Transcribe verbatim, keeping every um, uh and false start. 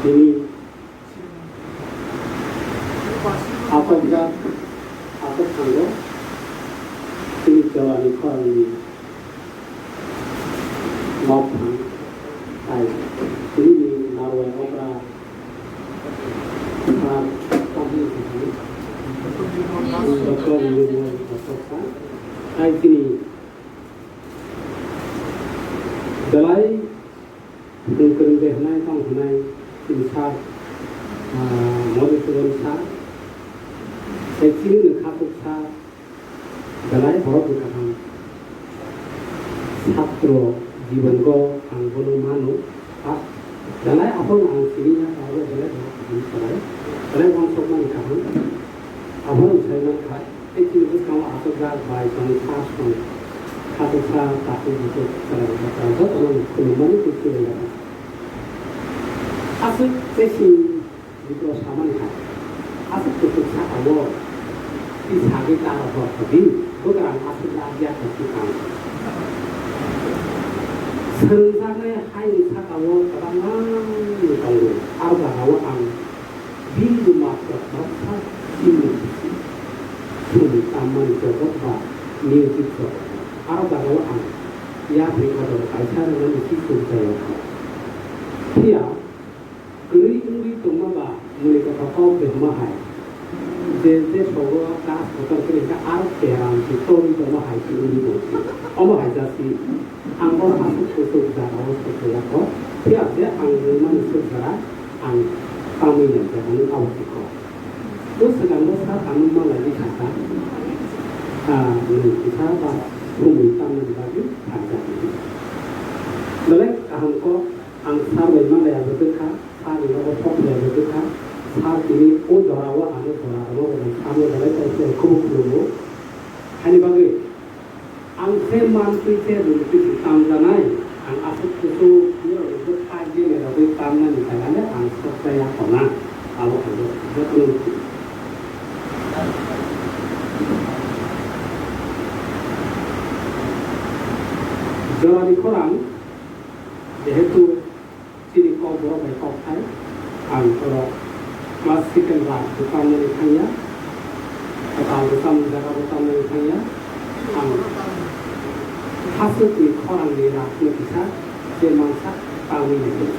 Tini asokjak asok thango, tini jorani khorangni mokthang tai tini ni narwai okra. Hai tini belai kwrwng kwrwng de hwnai tong hwnai tini sir, ah, Madhusudan sir, tei chini ni khatuk sir, belai borok ni kaham. Satro jibon go ang bono mano, ah, belai aphano ang sini ya, abo belai borok kaham salai, belai wansokmani kaham, aphano sai mankha, tei chini bwskango aswk jak bai song, sa song, khatok sa, takhuk bukhuk, chwrai kwchwra jotono khulumani tei sibai ya. Aswk tei sini Bwkrok samani hai, aswk kuchuk saka-o twi sagwi ta rw hor kha di, bwkrang aswk ya ya kha swkang. Swrwngjaknai hayung saka-o kwbangma tongo, aro jaga-o ang bini matwk baksa chini simi tammani jogot ba music jogot, aro jaga-o ang yapri kotor kaisa rwnani si suk jaya kha. Phiya Kwrwi wngwi tongma ba mwnwi kothok kok de hwnma hai. Je, je sogo das kotor khe khe ar keram se torwi tongma hai se wngwi tong si. Omo hai jasi ang bono aswk kuchuk jagao sokjaya kho. Phiya je ang rwmani swk jora ang tamwi nai jagani abo se kho. O swkango sa tangwi ma lai di kha ta. Ah, nwng kisa ba sumui tamnani bagwi phaijak di. Belai kaham kok. Ang sir bai malai abo kwkha, sir ni nogo sok phai abo kwkha, sir tini o jora o ano jora ano rwmani sir no belai tai se khubu khulumgo. Haini bagwi ang se mantwi se rwngtwi se tamjanai, ang aswk kuchuk norok ni bwkha gini rogwi tamnani jaga le ang sok jaya khona, abo ang jotono. Jorani khorang, jehetu Chini kok borok bai kok khai, ang oro classical rag bo tamnani thangya, kwtal bo tamni jaga bo tamnani thangya, ang hachwkni khorangni rag no kisa je mansa tamwi nai.